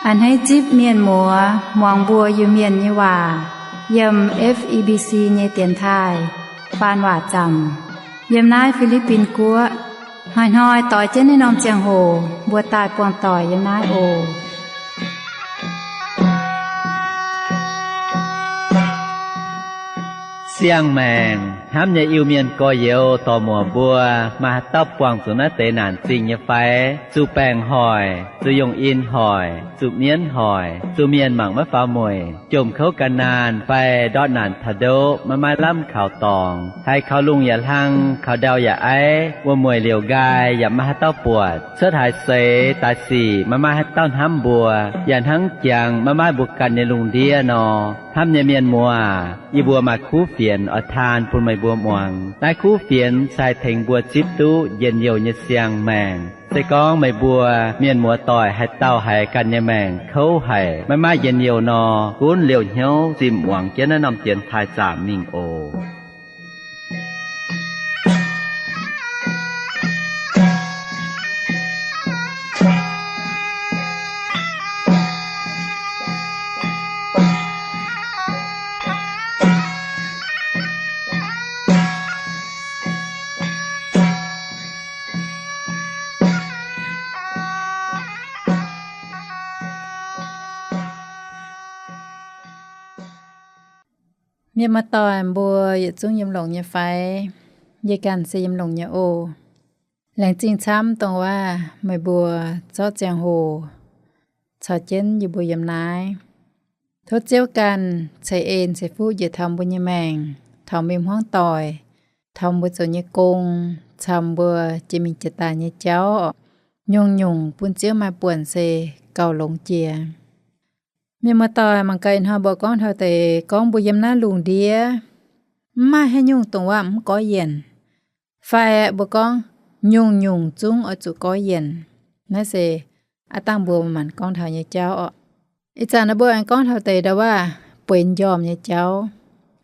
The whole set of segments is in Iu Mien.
A'hneiv zipv mienh muoz muangx mbuo Iu-Mienh nyei waac yiem F E B C nyei dienx taaih faan waac zaamc, yiem naaiv Fi^li^bin Guoqv. Hnoi-hnoi doix jienv naaiv norm ziangh hoc mbuo daaih buangh doic yiem naaiv oc. Siang-maengc hnamv nyei Iu-Mienh gorx-youz dorc-muoc mbuo, maaih haaix dauh buangh zuqc naaiv deix naanc zingh nyei fai? Zuqc baengc hoic, zuqc yungh in hoic, zuqc mienv hoic, zuqc mienh mangc maiv faaux mueic, jomc kouv gan naanh fai ndortv naanc taux ndoqv maiv maaih lamh kaux dorngx, haiz kaux lungh yaac hlang, kaux ndau yaac aiv, wuom-mueic liouc nqaai yaac maiv maaih haaix dauh buatc, cuotv haaix seix daaih sic maiv maaih haaix dauh hnamv mbuo, yaac hnangv jangx maiv maaih mbuo ganh nyei lungh ndiev nor, hnamv nyei mienh muoz, yie mbuo maaih kuv fienx oix taan bun meih mbuo muangx. Naaiv kuv fienx se haih tengx mbuo zipv duqv njien-youh nyei siang-maengc. Se gorngv meih mbuo mienh muoz doic haaix dauh haiz ganh nyei maengc kouv haic, maiv maaih njien-youh nor, gunv liouh hnyouv zinh muangx jienv naaiv norm dienx taaih zaamc mingh oc. Mienh muoz-doic mbuo yietc zungv yiem longx nyei fai? Yie ganh se yiem longx nyei oc. Laengz zingh camv dongh waac meih mbuo zorqv ziangh hoc caux jienv yie mbuo yiem naaiv. Tov Ziouv ganh ceix en ceix fuqv njiec taux mbuo nyei maengc, taux mbuo hmuangv doic, taux mbuo zoux nyei gong, caux mbuo jiex mingh jiex daaih nyei jauv, nyungc-nyungc bun Ziouv maaih buonc se gauh longx jiex. Mienh muoz-doic, mangc gaax ih hnoi mbuo gorngv taux deix gorngv mbuo yiem naaiv lungh ndiev mv maaih haaix nyungc dongh waac mv goiv yienc. Fai mbuo gorngv nyungc-nyungc zungv oix zuqc goiv yienc. Naaiv se aav dangh mbuo manc gorngv taux nyei jauv orqc. Ih zanc naaiv mbuo aengx gorngv taux deix ndau waac bueix njormh nyei jauv.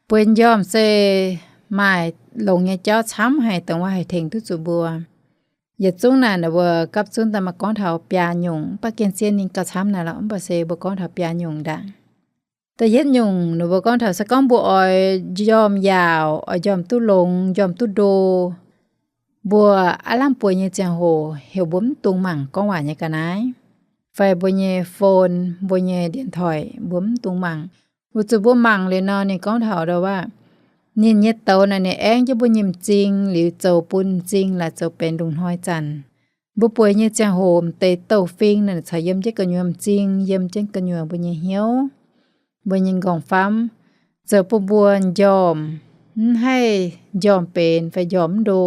Bueix njormh se maaih longx nyei jauv camv haic dongh waac haih tengx duqv zuqc mbuo. Yietc zungv naaic mbuo gapv zunv daaih maaih gorngv taux biaa nyungc, mv baac gengh zien ninh gauh camv naaic lorqc, mv baac se mbuo gorngv taux biaa nyungc ndaangc. Da'yietv nyungc ninh mbuo gorngv taux se gorngv mbuo oix njormh yaauc, oix njormh duqv longx, njormh duqv ndo, mbuo aav lamh bueix nyei ziangh hoc heuc mbuo mv dungx mangc gorngv waac nyei ga'naaiv, fai mbuo nyei phone, mbuo nyei điện thoại mbuo mv dungx mangc. Weic zuqc mbuo mangc liuz nor ninh gorngv taux ndau waac ninh nyei douz naaic ninh aengv jienv mbuo nyei m'zing liuz zoux bun m'zing laaix zoux benx lungh hnoi zanc. Mbuo bueix nyei ziangh hoc m'deix douz-fing naaic caux yiem jienv gu'nyuoz m'zing, yiem jienv gu'nyuoz mbuo nyei hnyouv, mbuo nyei m'nqorngv-famv, zoux bun mbuo njormh mv haih njormh benx fai njormh mv ndo.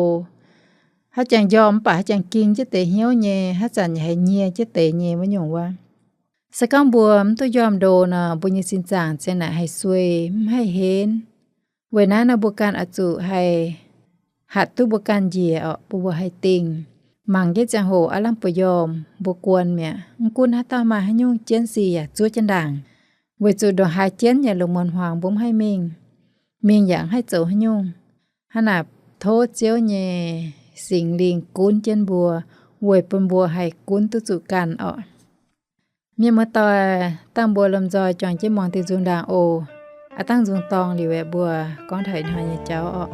Haaix jangx njormh mv baac haaix jangx ging jienv deix hnyouv nyei, haaix zanc yaac haiz nyie jienv deix nyei wuov nyungc wuov. Se gorngv mbuo mv duqv njormh ndo nor, mbuo nyei sin zaangc zien naaic haih suei, mv haih henv. Weic naaiv nor mbuo ganh oix zuqc haih hatc duqv mbuo ganh njiec orqc, bun mbuo haih dingh. Mangc jienv ziangh hoc aav lamh bueix njormh mbuo guon mi'aqv. Mv gunv haaix dauh maaih haaix nyungc jienv sic yaac zuov jienv ndaangc, weic zuqc ndongc haaix jienv yaac lungh muonz hmuangx mbuo mv haih mingh, mingh yaac mv haih zoux haaix nyungc. Hnangv naaic tov Ziouv nyei Singx Lingh gunv jienv mbuo, weic bun mbuo haih gunv duqv zuqc ganh orqc. Mienh muoz-doic, dangh mbuo lomh nzoih juangc jienv muangx diuh nzung ndaangc oc. Aav dangh nzung dorngh liuz aeqv, mbuo gorngv taux ih hnoi nyei jauv orqc.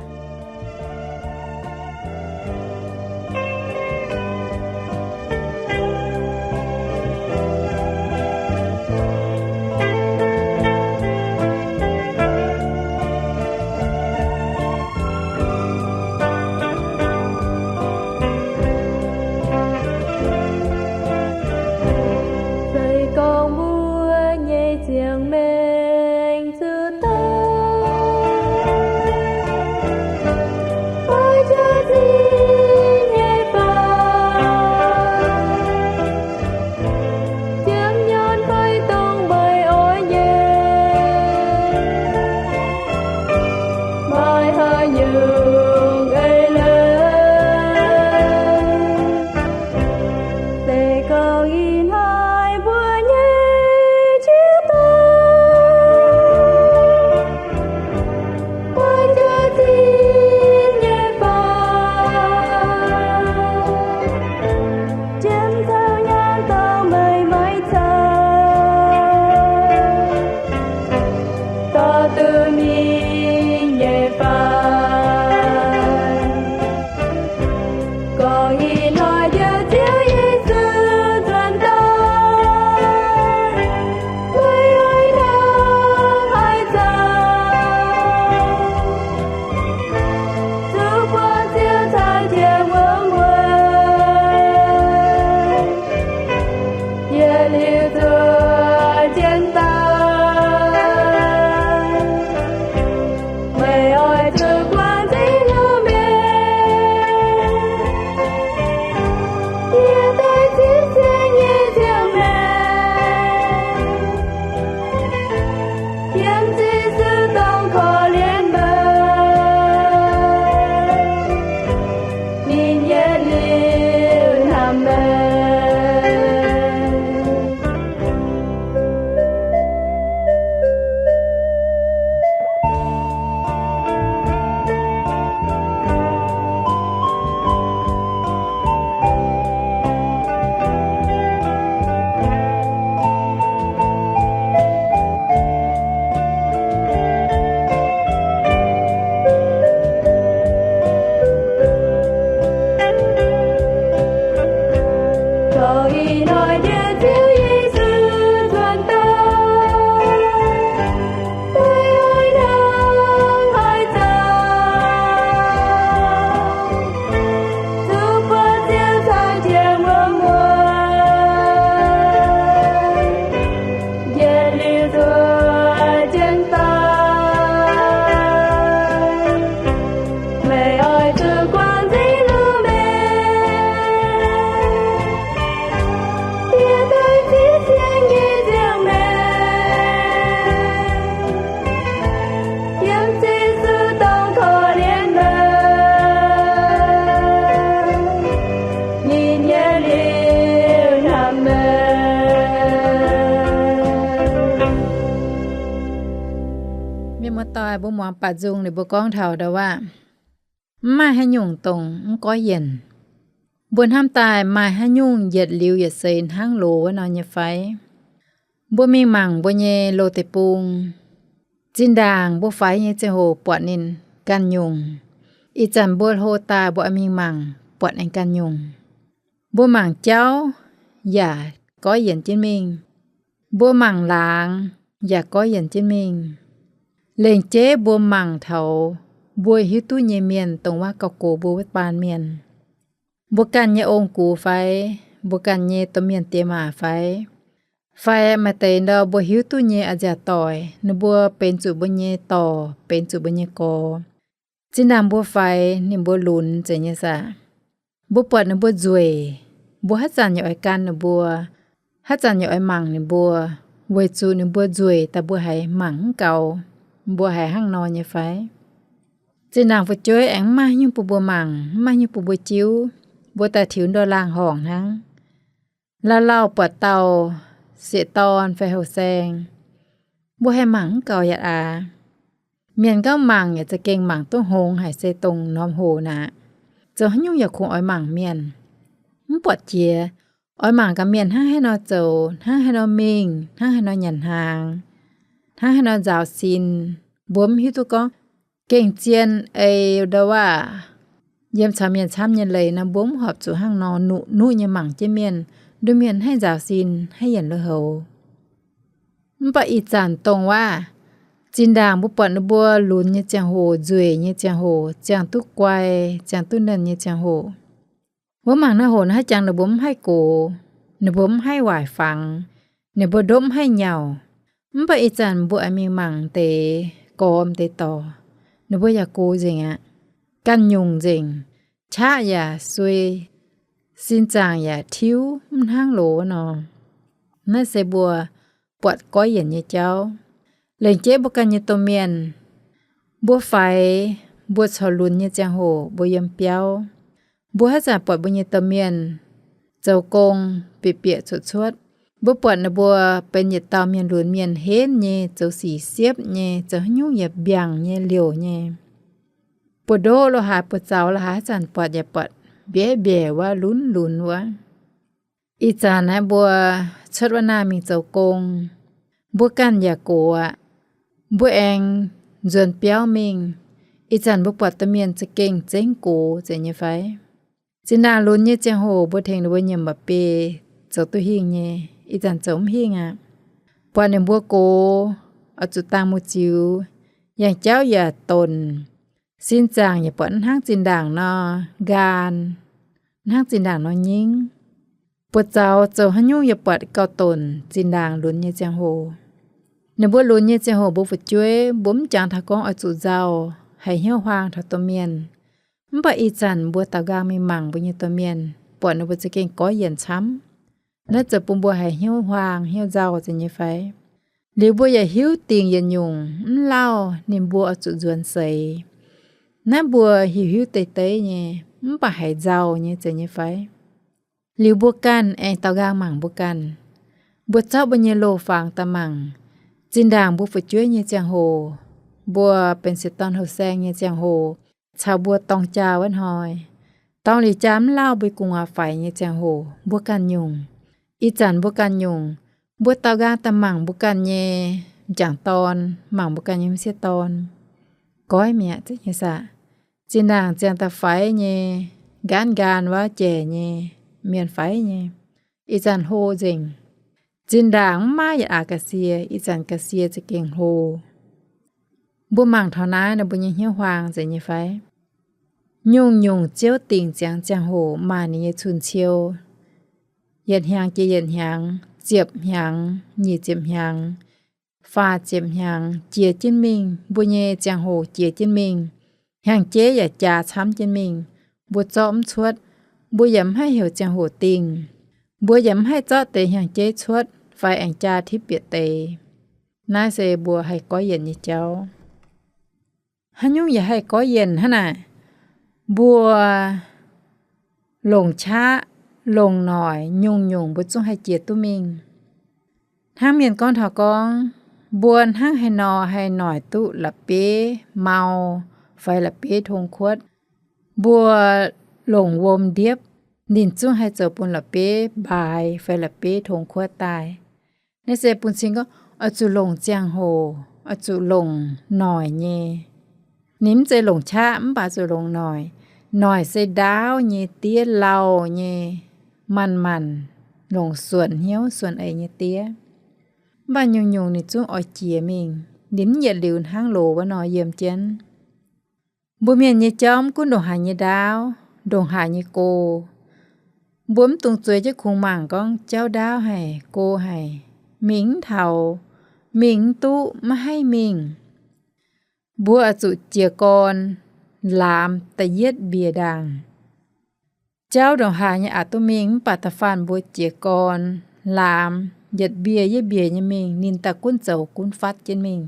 Se gorngv mbuo nyei ziangh maengc zuqc daaih oix jaax zinh nyei fai? Ziepc nyaanh fai dongh meih oix nyei, maaih haaix nyungc eix leiz? Se gorngv ih hnoi mbuo nyei Ziouv daaih Mienh muoz-doic, mbuo muangx baac nzung ninh mbuo gorngv taux ndau waac, mv maaih haaix nyungc dongh mv goiv yienc. Mbuo hnamv daaih maaih haaix nyungc yietc liuz yietc seix hnangv loz wuov nor nyei fai? Mbuo mingh mangc mbuo nyei loz-deic-bung. Zinh ndaangc mbuo faix nyei ziangh hoc buatc ninh ganh nyungc. Ih zanc mbuo hlo daaih mbuo oix mingh mangc buatc ninh ganh nyungc. Mbuo mangc jauv yaac goiv yienc jienv mingh. Mbuo mangc laangz yaac goiv yienc jienv mingh. Lengc jeiv mbuo mangc taux mbuo hiuv duqv nyei mienh dongh waac gauh gox mbuo wuov baan mienh, mbuo ganh nyei ong-gux fai, mbuo ganh nyei domh mienh diex maac fai, fai maaih deix ndau mbuo hiuv duqv nyei a'nziaauc doic, ninh mbuo benx zuqc mbuo nyei dorc, benx zuqc mbuo nyei gorx. Zinh ndaangc mbuo faix ninh mbuo lunx nzengc nyei saah? Mbuo buatc ninh mbuo nzueic, mbuo haaix zanc yaac oix gan ninh mbuo, haaix zanc yaac oix mangc ninh mbuo, weic zuqc ninh mbuo nzueic daaih mbuo haiz mangc mv gaux, mbuo haiz hnangv nor nyei fai? Zinh ndaangc fu'jueiv aengx mv maaih haaix nyungc bun mbuo mangc, mv maaih haaix nyungc bun mbuo jiuv, mbuo daaih tiux ndorm laangh horngc hnangv. Lauh lauh buatc dauh sieqv-dorn fai houh saeng, mbuo haih mangc mv gaux yaac aav. Mienh gorngv mangc yaac za'gengh mangc duqv hngongx haic se dongh norm hoc naaic. Zoux haaix nyungc yaac kungx oix mangc mienh, mv buatc jiex. Oix mangc gaax mienh hnangv haaix nor zoux, hnangv haaix nor mingh, hnangv haaix nor nyanc hnaangx, hnangv haaix nor nzaaux sin. Mbuo mv hiuv duqv gorngv gengh zien ei ndau waac yiem caux mienh camv nyei leiz nor, mbuo mv horpc zuqc hnangv nor nuqv-nuqv nyei mangc jienv mienh, nduov mienh haih nzaaux sin, haih yienc lui-houx. Mv baac ih zanc dongh waac, zinh ndaangc mbuo buatc ninh mbuo lunx nyei ziangh hoc, nzueic nyei ziangh hoc, ziangh duqv guai, ziangh duqv nernh nyei ziangh hoc, wuov mangc naaiv hoc naaiv haaix jangx ninh mbuo mv haih gox, ninh mbuo mv haih waaic fangx, ninh mbuo ndopv mv haih nyauc. Mv baac ih zanc mbuo aengx mingh mangc deix gormx deix dorc, ninh mbuo yaac gox nzengc aqv. Ganh nyungc nzengc, qaqv yaac sui, sin zaangc yaac tiuv mv hnangv loz nor. Naaiv se mbuo buatc goiv yienc nyei jauv. Lengc jeiv mbuo ganh nyei domh mienh, mbuo faix, mbuo corc lunx nyei ziangh hoc mbuo yiem biauv, mbuo haaix zanc buatc mbuo nyei domh mienh zoux gong bieqc bieqc cuotv cuotv, mbuo buatc ninh mbuo benx yietc dauh mienh lunx mienh henv nyei, zoux sic siepv nyei, zoux haaix nyungc yaac mbiaangc nyei, liouc nyei. Buoz-ndoqv lo haaix, buoz-zaux lo haaix, haaix zanc buatc yaac buatc mbiaeqv mbiaeqc wuov, lunx lunx wuov. Ih zanc naaiv mbuo cuotv wuov naaiv mingh zoux gong, mbuo ganh yaac gox aqv. Mbuo aengx nzuonx biauv mingh, ih zanc mbuo buatc domh mienh za'gengh zengv gox zeiz nyei fai? Zinh ndaangc lunx nyei ziangh hoc mbuo tengx ninh mbuo nyiemc mba'biei zoux duqv hingh nyei, ih zanc zoux mv hingh aqv. Buatc ninh mbuo gox, oix zuqc dangh muoz-ziux, yangh jauv yaac donc, sin zaangc yaac buatc mv hnangv zinh ndaangc nor nqaanh, mv hnangv zinh ndaangc nor nyingv. Buoz-zaux zoux haaix nyungc yaac buatc gauh donc zinh ndaangc lunx nyei ziangh hoc. Ninh mbuo lunx nyei ziangh hoc mbuo fu'jueiv mbuo mv jangx taux gorngv oix zuqc nzauh, haih hnyouv huaang taux domh mienh. Mv baac ih zanc mbuo daaux nqaang mingh mangc mbuo nyei domh mienh, buatc ninh mbuo za'gengh goiv yienc camv. Naaiv zoux bun mbuo haih hnyouv huaang hnyouv nzauh zeiz nyei fai? Liuz mbuo yaac hiuv dingc yietc nyungc mv lauh ninh mbuo oix zuqc nzuonx seix. Naaiv mbuo hiuv hiuv deix deix nyei, mv baac haiz nzauh nyei zeiz nyei fai? Liuz mbuo ganh aengx daaux nqaang mangc mbuo ganh. Mbuo zorqv mbuo nyei loz-fangx daaih mangc. Zinh ndaangc mbuo fu'jueiv nyei ziangh hoc, mbuo benx sieqv-dorn houh saeng nyei ziangh hoc, caux mbuo dorng jaa wuov hnoi, dorng liuz jaa mv lauh mbuo gu'nguaaz faix nyei ziangh hoc, mbuo ganh nyungc. Ih zanc mbuo ganh nyungc, mbuo daaux nqaang daaih mangc mbuo ganh nyei m'jangc dorn, mangc mbuo ganh nyei m'sieqv dorn, goiv mi'aqv zeiz nyei saah? Zinh ndaangc ziangh daaih faix nyei, nqaanv nqaanh wuov jaic nyei, mienh faix nyei, ih zanc hlo nzengc. Zinh ndaangc mv maaih yietc aax ga'sie, ih zanc ga'sie za'gengh hlo. Mbuo mangc taux naaiv nor mbuo nyei hnyouv huaang zeiz nyei fai? Nyungc-nyungc ziouv dingc ziangx ziangh hoc maaih ninh nyei cun-ciou. Yietc hnyangx jiex yietc hnyangx, ziepc hnyangx, nyic ziepc hnyangx, faah ziepc hnyangx jiex jienv mingh, mbuo nyei ziangh hoc jiex jienv mingh, hnyangx-jeiv yaac jaa camv jienv mingh. Mbuo zorqv mv cuotv, mbuo yaac mv haih heuc ziangh hoc dingh. Mbuo yaac mv haih zorqv deix hnyangx-jeiv cuotv fai aengx jaa tipv bieqc deix. Naaiv se mbuo haih goiv yienc nyei jauv. Haaix nyungc yaac haih goiv yienc hnangv naaic. Mbuo longc qaqv, longc noic, nyungc-nyungc mbuo zungv haih jiex duqv mingh. Hnangv mienh gorngv taux gorngv, Mbuo hnangv haaix nor haih noic duqv la'bieiv mau fai la'bieiv tong kuotv? Mbuo longc wuom ndiepv, ninh zungv haih zoux bun la'bieiv mbaaix fai la'bieiv tong kuotv daaih. Naaiv se bun cing gorngv oix zuqc longc ziangh hoc, oix zuqc longc noic nyei. Ninh mv zeiz longc qaqv, mv baac zuqc longc noic. Noic se ndaauv nyei diev, lauh nyei, manc-manc, longc suonc hnyouv suonc eix nyei diev. Mv baac nyungc-nyungc ninh zungv oix jiex mingh. Ninh mv yietc liuz hnangv loz wuov nor yiem jienv. Mbuo mienh nyei jauv mv gunv ndongc haaix nyei ndaauv, ndongc haaix nyei go, mbuo mv dungx zueiz jienv kungx mangc gorngv jauv ndaauv haic, go haic, mingh mv taux, mingh mv duqv, maiv haih mingh. Mbuo oix zuqc jiez gorn laamz da'yietv mbiec ndaangc. Jauv ndongc haaix nyei aqc duqv mingh mv baac da'faanh mbuo jiez gorn laamz yietc mbiec yietc mbiec nyei mingh, ninh daaih gunv zoux gunv fatv jienv mingh.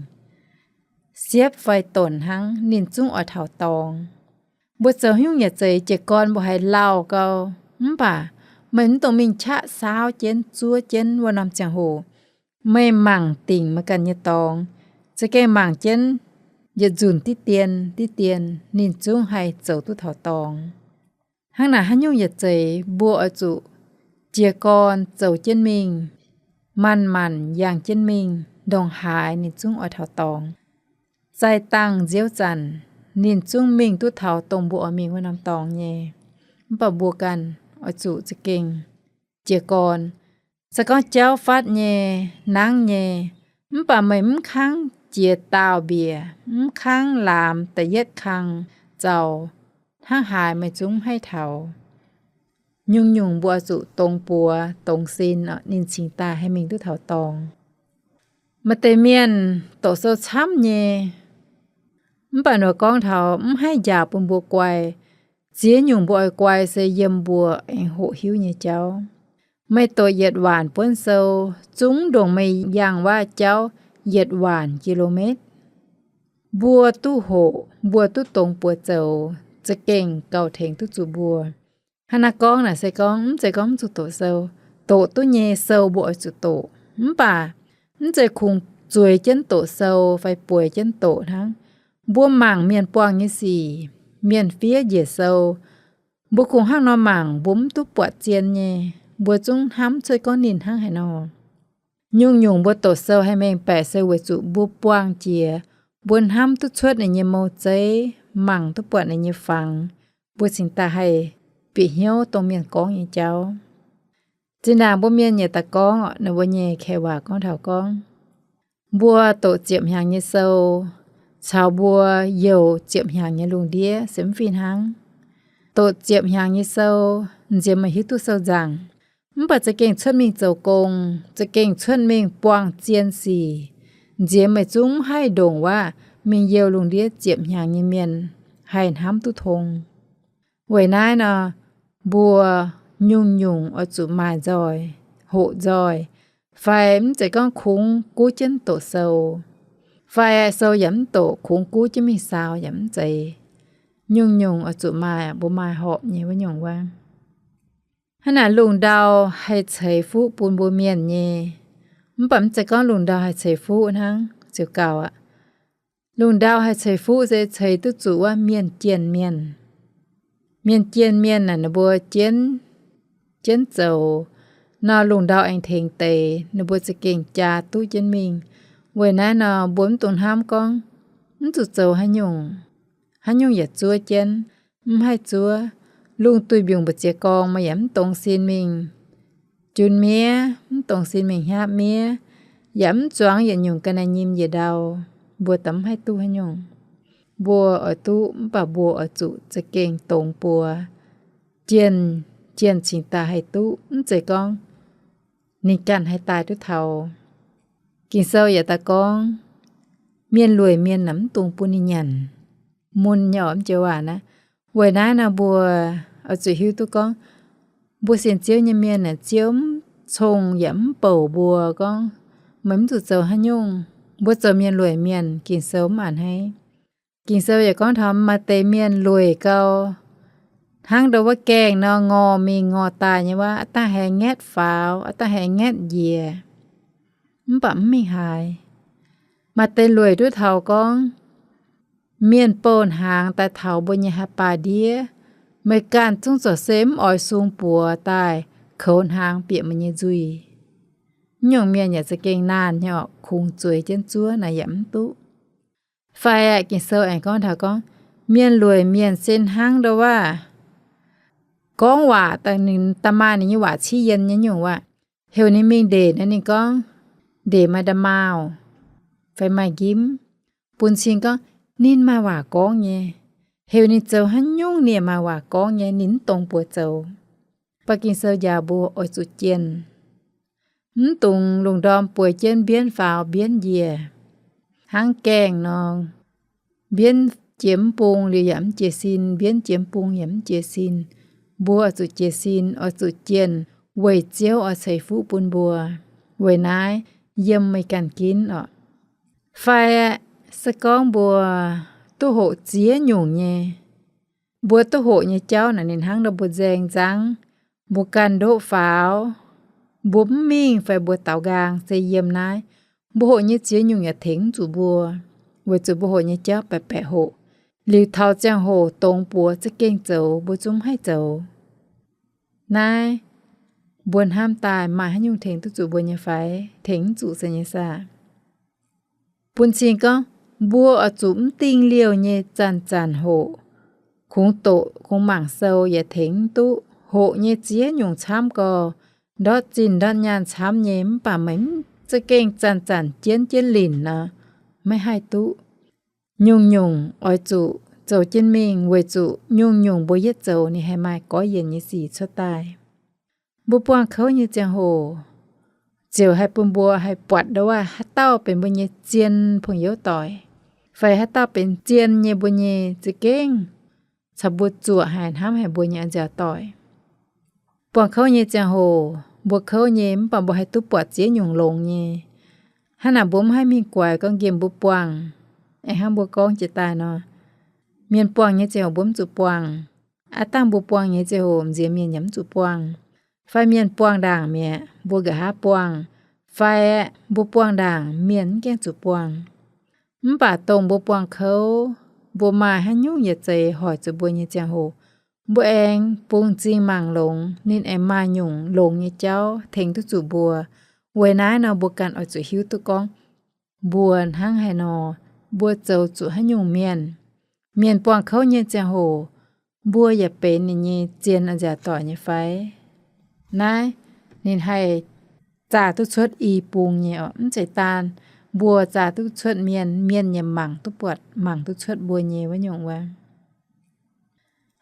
Siepv fai donc hnangv, ninh zungv oix taux dorngx. Mbuo zoux haaix nyungc yaac zeiz, jiez gorn mbuo haiz lauh gau, mv baac meih mv dungx mingh qaqv saauv jienv zuov jienv wuov norm ziangh hoc. Meih mangc dingc meih ganh nyei dorngx, za'gengh mangc jienv yietc nzunc diqv dien diqv dien, ninh zungv haih zoux duqv taux dorngx. Hnangv naaic haaix nyungc yaac zeiz, mbuo oix zuqc jiez gorn zoux jienv mingh, manc-manc yangh jienv mingh, ndongc haaix ninh zungv oix taux dorngx. Zaih dangh nziouv zanc, ninh zungv mingh duqv taux dongh mbuo oix mingh wuov norm dorngx nyei. Mv baac mbuo ganh oix zuqc za'gengh jiez gorn. Se gorngv jauv fatv nyei, nangv nyei, mv baac meih mv kangv jiex daauh mbiec, mv kangv laamz da'yietv kang zaux, hnangv haaix meih zungv mv haih taux. Nyungc-nyungc mbuo oix zuqc dongz buoz dongz sin, ninh cingx daaih haih mingh duqv taux dorngx. Maaih deix mienh doqc sou camv nyei, mv baac ninh gorngv taux mv haih njaaux bun mbuo guai. Ziex nyungc mbuo oix guai se yiem mbuo aengx hoqc hiuv nyei jauv. Meih doqc yietc waanc buonv sou, zungv ndongc meih yangh waac jauv yietc waanc kilometer, mbuo duqv hoqc, mbuo duqv dongz buoz zoux, za'gengh gauh tengx duqv zuqc mbuo. Hnangv naaiv gorngv naaic se gorngv mv zeiz gorngv mv zuqc doqc sou. Doqc duqv nyei sou mbuo oix zuqc doqc, mv baac mv zeiz kungx zueiz jienv doqc sou fai bueix jienv doqc hnangv. Mbuo mangc mienh buangh nyei sic, mienh fiev njiec sou, mbuo kungx hnangv nor mangc, mbuo mv duqv buatc zien nyei, mbuo zungv hnamv cuotv gorngv ninh hnangv haaix nor. Nyungc-nyungc mbuo doqc sou haih mengh baeqc se weic zuqc mbuo buangh jiex, mbuo hnamv duqv cuotv ninh nyei mouc zeiv, mangc duqv buatc ninh nyei fangx, mbuo cingx daaih haih bieqc hnyouv dongh mienh gorngv nyei jauv. Zinh ndaangc mbuo mienh yietc daaih gorngv oc, ninh mbuo nyei kei waac gorngv taux gorngv, mbuo doqc ziepc hnyangx nyei sou caux mbuo youc ziepc hnyangx nyei lungh ndiev se mv fih hnangv. Doqc ziepc hnyangx nyei sou, nziex meih hiuv duqv sou nzaangc, mv baac za'gengh cuotv mingh zoux gong, za'gengh cuotv mingh buangh zien sic, nziex meih zungv mv haih ndongc waac mingh youh lungh ndiev ziepc hnyangx nyei mienh haih hnamv duqv tong. Weic naaiv nor, mbuo nyungc-nyungc oix zuqc maaih nzoih, hoqc nzoih, fai mv zeiz gorngv kungx guv jienv doqc sou, fai sou yaac mv doqc, kungx guv jienv mingh saaux yaac mv zeiz. Nyungc-nyungc oix zuqc maaih, mbuo maaih horpc nyei wuov nyungc wuov. Hnangv naaic lungh ndau haih ceix fuqv bun mbuo mienh nyei, mv baac mv zeiz gorngv lungh ndau haih ceix fuqv hnangv ziouc gaux aqv. Lungh ndau haih ceix fuqv se ceix duqv zuqc wuov mienh jienh mienh. Mienh jienh mienh naaic ninh mbuo jienv, jienv zoux nor, lungh ndau aengx tengx deix, ninh mbuo za'gengh jaa duqv jienv mingh. Weic naaiv nor, mbuo mv dungx hnamv gorngv mv zuqc zoux haaix nyungc, haaix nyungc yaac zuov jienv, mv haih zuov. Lungh duih mbiungc mbu'ziex gorngv maaih yaac mv dongz sin mingh jun miev, mv dongz sin mingh hnyapv miev, yaac mv zuangx yietc nyungc ga'naaiv nyim njiec ndau. Mbuo da'mv haih duqv haaix nyungc. Mbuo oix duqv, mv baac mbuo oix zuqc za'gengh dongz buoz, jienh, jienh cingx daaih haih duqv, mv zeiz gorngv ninh ganh haih daaih duqv taux. Ging-Sou yaac daaih gorngv, mienh lueic mienh naaic mv dungx bun ninh nyanc. Mun nyei orqc, mv joux waac naaiv. Weic naaiv nor mbuo oix zuqc hiuv duqv gorngv, mbuo sienx Ziouv nyei mienh naaic, Ziouv mv cong yaac mv bouc mbuo gorngv, meih mv zuqc zoux haaix nyungc. Mbuo zoux mienh lueic mienh, Ging-Sou mv a'hneiv. Ging-Sou yaac gorngv taux maaih deix mienh lueic gau, hnangv ndo wuov gaengh nor ngorc mingh ngorc daaih nyei wuov, a'dangh haih ngaetv faaux, a'dangh haih ngaetv njiec, mv baac mv mingh haaix. Maaih deix lueic duqv taux gorngv, mienh bouh hnaangx daaih taux mbuo nyei haih baaih ndiev, meih ganh zungv zoux se mv oix sung buoz daaih koux hnaangx bieqc meih nyei nzuih. Mv nyungc mienh yaac za'gengh naanh nyei orqc, kungx zueiz jienv zuov naaic yaac mv duqv. Fai aeqv, Ging-Sou aengx gorngv taux gorngv, mienh lueic mienh se hnangv ndo waac gorngv waac daaih maaih ninh nyei waac civ yien nyei nyungc waac. Heuc ninh mingh ndeic nor ninh gorngv, ndeic maaih nda'maauh fai maaih njimv, bun cing gorngv ninh maaih waac gorngv nyei. Heuc ninh zoux haaix nyungc ninh yaac maaih waac gorngv nyei, ninh mv dongz buoz zoux. Mv baac Ging-Sou njaaux mbuo oix zuqc jienh, mv dungx lungh ndorm bueix jienv mbienv faaux mbienv njiec. Hnangv gaengh nor, mbienv jiex mv bung liuz yaac mv jiez sin, mbienv jiex mv bung yaac mv jiez sin. Mbuo oix zuqc jiez sin, oix zuqc jienh, weic Ziouv oix ceix fuqv bun mbuo. Weic naaiv yiem meih ganh ginv orqc. Fai aeqv, se gorngv mbuo duqv hoqc ziex nyungc nyei, mbuo duqv hoqc nyei jauv naaic ninh hnangv nor mbuo nzaeng nzangv, mbuo ganh ndoqv faaux, mbuo mv mingh fai mbuo daaux nqaang se yiem naaiv, mbuo hoqc nyei ziex nyungc yaac tengx mv zuqc mbuo, weic zuqc mbuo hoqc nyei jauv baeqc baeqc hoqc. Liuz taux ziangh hoc dongz buoz za'gengh zoux mbuo zungv mv haih zoux. Naaiv mbuo hnamv daaih maaih haaix nyungc tengx duqv zuqc mbuo nyei fai? Tengx mv zuqc se nyei saah? Bun cing gorngv, mbuo oix zuqc mv dingh liouh nyei zanc-zanc hoqc. Kungx doqc, kungx mangc sou yaac tengx mv duqv. Hoqc nyei ziex nyungc camv gorx, ndortv zinh ndortv nyaanh camv nyei, mv baac meih mv za'gengh zanc-zanc jienv jienv linc nor, maiv haih duqv. Nyungc-nyungc oix zuqc zoux jienv mingh, weic zuqc nyungc-nyungc mbuo yietv zoux ninh haih maaih goiv yienc nyei sic cuotv daaih. Mbuo buangh kouv nyei ziangh hoc ziouc haih bun mbuo haih buatc ndo waac haaix dauh benx mbuo nyei zien pong-youv doic, fai haaix dauh benx zien nyei mbuo nyei za'gengh caux mbuo zuoqc haic, hnamv haic mbuo nyei nziaaux doic. Buangh kouv nyei ziangh hoc mbuo kouv nyei mv baac mbuo haih duqv buatc ziex nyungc longx nyei. Hnangv naaic mbuo mv haih mingh guaix gorngv nqemh mbuo buangh, aengx hnangv mbuo gorngv jiex daaih nor, mienh buangh nyei ziangh hoc mbuo mv zuqc buangh. Aav dangh mbuo buangh nyei ziangh hoc m'nziex mienh yaac mv zuqc buangh. Fai mienh buangh ndaangc mi'aqv, mbuo nqa'haav buangh. Fai aeqv, mbuo buangh ndaangc mienh mv gaengh zuqc buangh. Mv baac dongh mbuo buangh kouv, mbuo maaih haaix nyungc yietc zeiz hoic zuqc mbuo nyei ziangh hoc, mbuo aengx bungx m'zing mangc longx, ninh aengx maaih nyungc longx nyei jauv tengx duqv zuqc mbuo. Weic naaiv nor mbuo ganh oix zuqc hiuv duqv gorngv, mbuo hnangv haaix nor, mbuo zoux zuqc haaix nyungc mienh. Mienh buangh kouv nyei ziangh hoc, mbuo yaac benx ninh nyei zien nziaaux doic nyei fai? Naaiv ninh haih zaah duqv cuotv i bung nyei orqc. Mv zeiz daan mbuo zaah duqv cuotv mienh, mienh yaac mangc duqv buatc, mangc duqv cuotv mbuo nyei wuov nyungc wuov.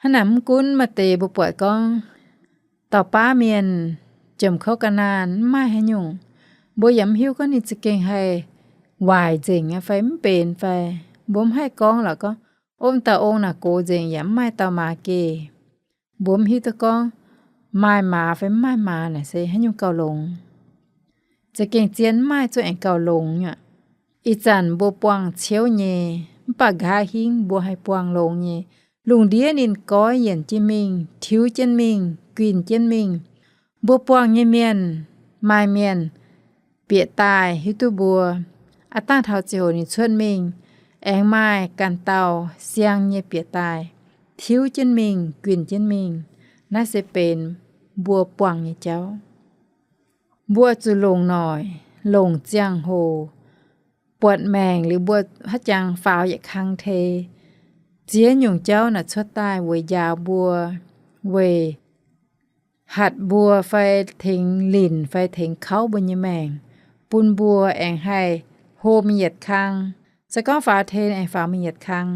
Hnangv naaic mv gunv maaih deix mbuo buatc gorngv, dauh baav mienh jomc kouv ga'naanh mv maaih haaix nyungc, mbuo yaac mv hiuv gorngv ninh za'gengh haih waaic nzengc fai mv benx fai. Mbuo mv haih gorngv lorqc gorngv, ov, dauh ong naaic gox nzengc yaac mv maaih dauh maaz geh. Mbuo mv hiuv duqv gorngv maaih maaz fai mv maaih maaz naaic se haaix nyungc gauh longx. Za'gengh zien mv maaih zungv aengx gauh longx aqv. Ih zanc mbuo buangh ciouv nyei, mv baac nqa'haav hingv mbuo haih buangh longx nyei. Lungh ndiev ninh goiv yienc jienv mingh, tiuv jienv mingh, guinh jienv mingh. Mbuo buangh nyei mienh, maaih mienh bieqc daaih hiuv duqv mbuo. Aav dangh taux ziouc ninh cuotv mingh, aengx maaih ganh dauh siang nyei bieqc daaih, tiuv jienv mingh, guinh jienv mingh. Naaiv se benx mbuo buangh nyei jauv. Mbuo zuqc longc noic, longc ziangh hoc, buatc maengc liuz mbuo haaix jangx faaux yietc kang tei. Ziex nyungc jauv naaic cuotv daaih weic njaaux mbuo, weic hatc mbuo fai tengx linc fai tengx kauv mbuo nyei maengc, bun mbuo aengx haih hlo mingh yietc kang. Se gorngv faaux tei aengx faaux mingh yietc kang.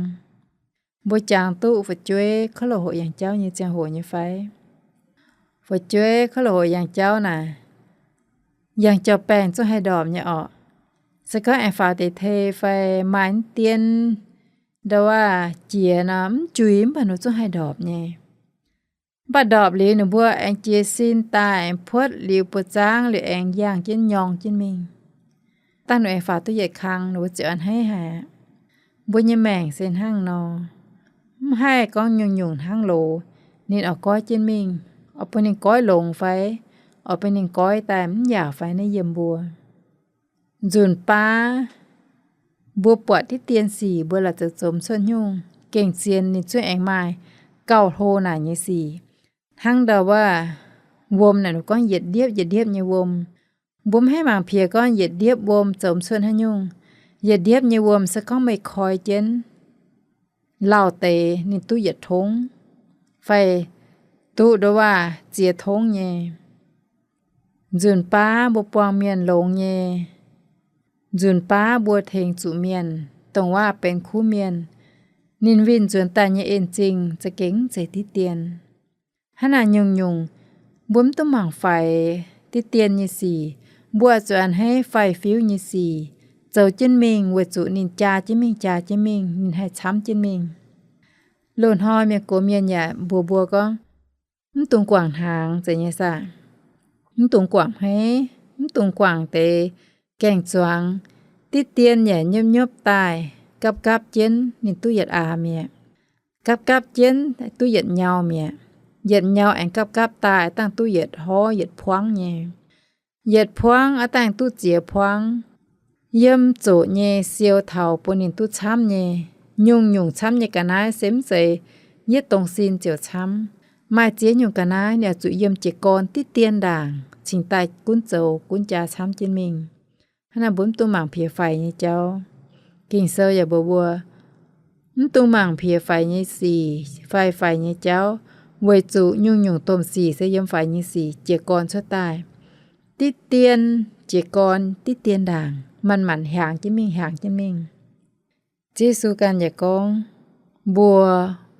Mbuo jangx duqv fu'jueiv kouv loz-hoc yangh jauv nyei ziangh hoc nyei fai? Fu'jueiv kouv loz-hoc yangh jauv naaic, yangh jauv-baengh zungv haih ndorpc nyei orqc. Se gorngv aengx faaux deix tei fai maaih mv dien, ndo waac jiex nor mv juix mv baac ninh zungv haih ndorpc nyei. Mv baac ndorpc liuz ninh mbuo aengx jiez sin daaih aengx puotv liuz buoz-zaangv liuz aengx yangh jienv nyorng jienv mingh. Dangh ninh aengx faaux duqv yietc kang ninh mbuo ziouc a'hneiv haic. Mbuo nyei maengc se hnangv nor, mv haih gorngv nyungc-nyungc hnangv loz. Ninh oix goiv jienv mingh, oix bun ninh goiv longx fai, oix bun ninh goiv daaih mv yaauc fai naaiv yiem mbuo. Nzunc baav mbuo buatc diqv dien sic mbuo laaix zoux zoux mv cuotv nyungc. Gengh zien ninh zungv aengx maaih gauh hlo naaic nyei sic. Hnangv ndau wuov wuom naaic, ninh gorngv yietc ndiepv yietc ndiepv nyei wuom. Mbuo mv haih mangc piex gorngv yietc ndiepv wuom zoux mv cuotv haaix nyungc. Yietc ndiepv nyei wuom se gorngv meih koi jienv lauh deix ninh duqv yietc tongv, fai duqv ndo waac ziex tongv nyei. Nzunc baav mbuo buangh mienh longx nyei, nzunc baav mbuo tengx zuqc mienh, dongh waac benx kuv mienh, ninh winh nzuonx daaih nyei en-zingh za'gengh mv zeiz diqv dien. Hnangv naaic nyungc-nyungc, mbuo mv dungx mangc faix diqv dien nyei sic. Mbuo oix zuqc a'hneiv faix-fiuv nyei sic zoux jienv mingh, weic zuqc ninh jaa jienv mingh, jaa jienv mingh, ninh haih camv jienv mingh. Loz-hnoi mienh gox mienh yaac mbuox mbuo gorngv, mv dungx guangc hnaangx zeiz nyei saah? Mv dungx guangc hmeiv, mv dungx guangc deix gaeng-zuangx. Diqv dien yaac nyopv-nyopv daaih, gapv-gapv jienv ninh duqv yietc aax mi'aqv. Gapv-gapv jienv duqv yietc nyau mi'aqv. Yietc nyau aengx gapv-gapv daaih dangh duqv yietc horv yietc puangv nyei. Yietc puangv aqv dangh duqv ziex puangv. Yiem zoqc nyei siou taux bun ninh duqv camv nyei. Nyungc-nyungc camv nyei ga'naaiv se mv zeiz yietv dongh sin ziouc camv. Maaih ziex nyungc ga'naaiv ninh oix zuqc yiem jiez gorn diqv dien ndaangc cingx daaih gunv zoux gunv jaa camv jienv mingh. Hnangv naaic mbuo mv dungx mangc piex faix nyei jauv. Ging-Sou yaac mbuox mbuo, mv dungx mangc piex faix nyei sic fai faix nyei jauv, weic zuqc nyungc-nyungc domh sic se yiem faix nyei sic jiez gorn cuotv daaih. Diqv dien jiez gorn diqv dien ndaangc, manc-manc hiaangx jienv mingh, hiaangx jienv mingh. Ziouv Yesu ganh yaac gorngv, mbuo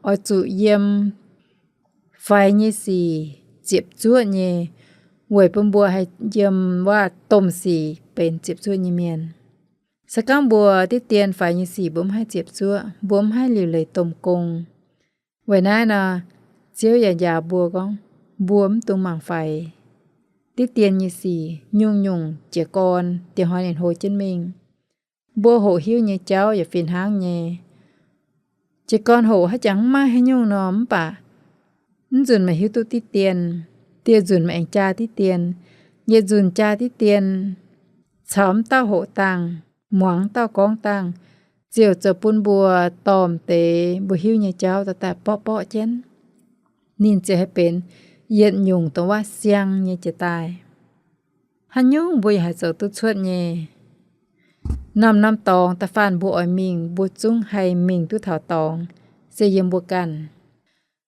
oix zuqc yiem faix nyei sic ziepc zuoqv nyei, weic bun mbuo haih yiem wuov domh sic benx ziepc zuoqv nyei mienh. Se gorngv mbuo diqv dien faix nyei sic mbuo mv haih ziepc zuoqv, mbuo mv haih liuc leiz domh gong. Weic naaiv nor, Ziouv yaac njaaux mbuo gorngv, mbuo mv dungx mangc faix diqv dien nyei sic, nyungc-nyungc jiez gorn dieh hnoi ninh hlo jienv mingh. Mbuo hoqc hiuv nyei jauv yaac fih hnangv nyei. Jiez gorn hoqc haaix jangx mv maaih haaix nyungc nor, mv baac mv nzunc meih hiuv duqv diqv dien, dieh nzunc meih aengx jaa diqv dien, yietc nzunc jaa diqv dien, caux mv dauh hoqc dangh, muangx mv dauh gorngv dangh, ziouc zoux bun mbuo dorh deix mbuo hiuv nyei jauv daaih daaih borqv borqv jienv. Ninh ziouc haih benx yietc nyungc dongh waac siang nyei jiex daaih. Haaix nyungc mbuo yaac haih zoux duqv cuotv nyei. Norm-norm dorngx da'faanh mbuo oix mingh, mbuo zungv haih mingh duqv taux dorngx, se yiem mbuo ganh.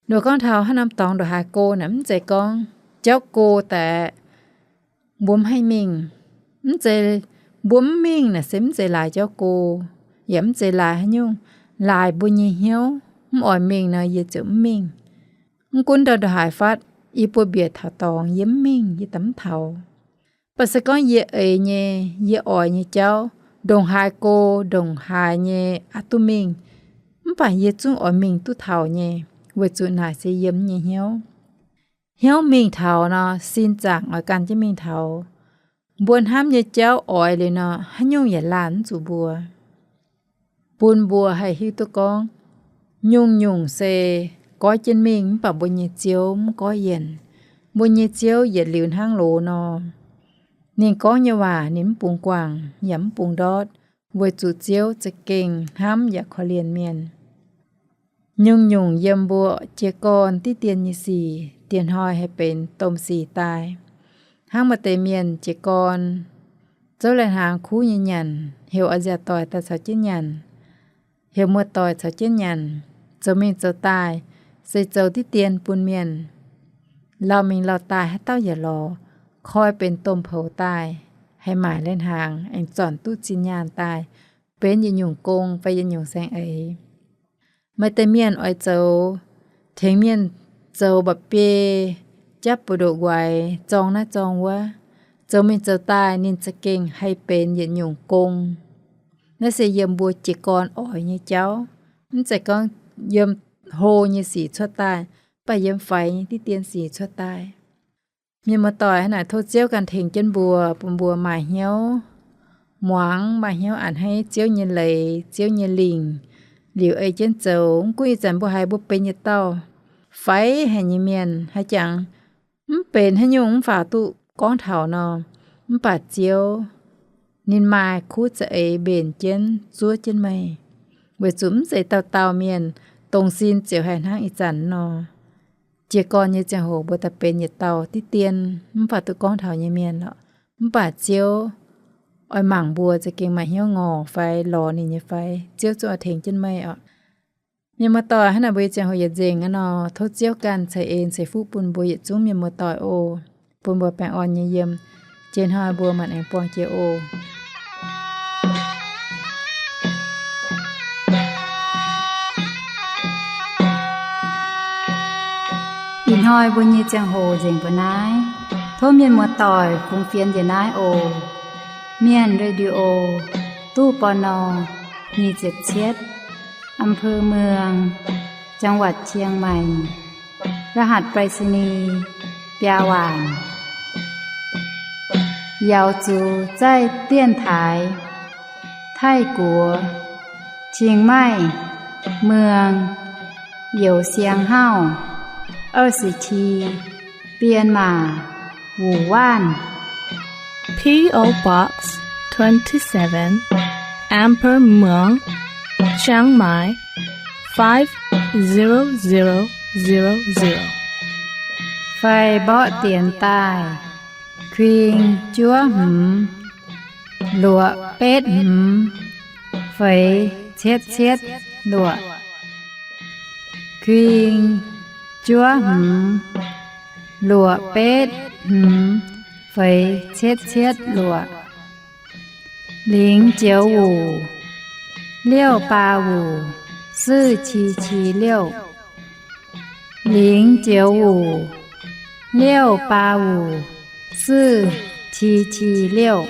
Nor gorngv taux haaix norm dorngx ndongc haaix go naaic, mv zeiz gorngv jauv go daaih mbuo mv haih mingh. Mv zeiz, mbuo mv mingh naaic se mv zeiz laaix jauv go, yaac mv zeiz laaix haaix nyungc, laaix mbuo nyei hnyouv. Mv oix mingh nor yie ziouc mv mingh. Mv gunv ndau ndongc haaix fatv, yie buoz-mbiec taux dorngx yie mv mingh yie daaih mv taux. Mv baac se gorngv yie eix nyei, yie oix nyei jauv, ndongc haaix go, ndongc haaix nyei aqc duqv mingh, mv baac yie zungv oix mingh duqv taux nyei, weic zuqc naaic se yiem nyei hnyouv. Hnyouv mingh taux nor, sin zaangc oix gan jienv mingh taux. Mbuo hnamv nyei jauv oix liuz nor, haaix nyungc yaac laanh mv zuqc mbuo. Bun mbuo haih hiuv duqv gorngv, nyungc-nyungc se goiv jienv mingh mv baac mbuo nyei Ziouv mv goiv yienc. Mbuo nyei Ziouv yietc liuz hnangv loz nor. Ninh gorngv nyei waac ninh mv bungx guangc yaac mv bungx ndortv, weic zuqc Ziouv za'gengh hnamv yaac korv-lienh mienh. Nyungc-nyungc yiem mbuo jiez gorn diqv dien nyei sic, dieh hnoi haih benx domh sic daaih. Hnangv maaih deix mienh jiez gorn zouv lai-hnaangx kuv nyei nyanc, heuc a'nziaauc doic daaih caux jienv nyanc, heuc muoz-doic caux jienv nyanc, zoux mingh zoux daaih, se zoux diqv dien bun mienh. Lauh mingh lauh daaih haaix dauh yaac lorz, koi benx domh poux daaih, haih maaic lai-hnaangx aengx zornc duqv zinh nyaanh daaih, benx yietc nyungc gong fai yietc nyungc saeng-eix. Maaih deix mienh oix zoux, tengx mienh zoux mba'biei, japv buoz-ndoqv nquaix, zorng naaiv zorng wuov, zoux mingh zoux daaih ninh za'gengh haih benx yietc nyungc gong. Naaiv se yiem mbuo jiez gorn oix nyei jauv. Mv zeiz gorngv yiem hlo nyei sic cuotv daaih, mv baac yiem faix nyei diqv dien sic cuotv daaih. Mienh muoz-doic, hnangv naaic tov Ziouv ganh tengx jienv mbuo, bun mbuo maaih hnyouv muangx, maaih hnyouv a'hneiv Ziouv nyei leiz, Ziouv nyei lingc, liuz ei jienv zoux. Mv gunv ih zanc mbuo haiz mbuo benx yietc dauh faix haic nyei mienh, haaix jangx mv benx haaix nyungc mv faaux duqv gorngv taux nor, mv baac Ziouv ninh maaih kuv za'eix mbenc jienv zuov jienv meih. Weic zuqc mv zeiz dauh dauh mienh dongh sin ziouc haih hnangv ih zanc nor. Jiez gorn nyei ziangh hoc mbuo daaih benx yietc dauh diqv dien, mv baac duqv gorngv taux nyei mienh lorqc. Mv baac Ziouv oix mangc mbuo za'gengh maaih hnyouv ngorc fai lorz ninh nyei fai, Ziouv zungv oix tengx jienv meih oc. Mienh muoz-doic, hnangv naaic mbuo nyei ziangh hoc yietc nzengc aqv nor, tov Ziouv ganh ceix en ceix fuqv bun mbuo yietc zungv mienh muoz-doic oc. Bun mbuo baengh orn nyei yiem. Jiex hnoi mbuo maanc aengx buangh jiex oc. Ih hnoi mbuo nyei ziangh hoc nzengc mbuo naaiv. Tov mienh muoz-doic fungx fienx njiec naaiv oc. Mienh Radio, ตู้ ปณ. nyic ziepc cietv, อำเภอเมือง จังหวัดเชียงใหม่ รหัสไปรษณีย์ biaa waanc. Yaux zuqc zaih dienx taaix Taiv-Guoqv, Chiang Mai, Muang, Youz Siang Hauv, 二十七, 编码 Wuh Waanv. P O Box twenty-seven, Amber Muang, Chiang Mai, five zero zero zero zero. Fai mborqv dienx daaih: kuing juov hmz luoqc betv hmz feix cietv cietv luoqc. Kuing juov hmz luoqc betv hmz feix cietv cietv luoqc. 零九五, 六八五, 四七七六. 零九五, 六八五, 四七七六.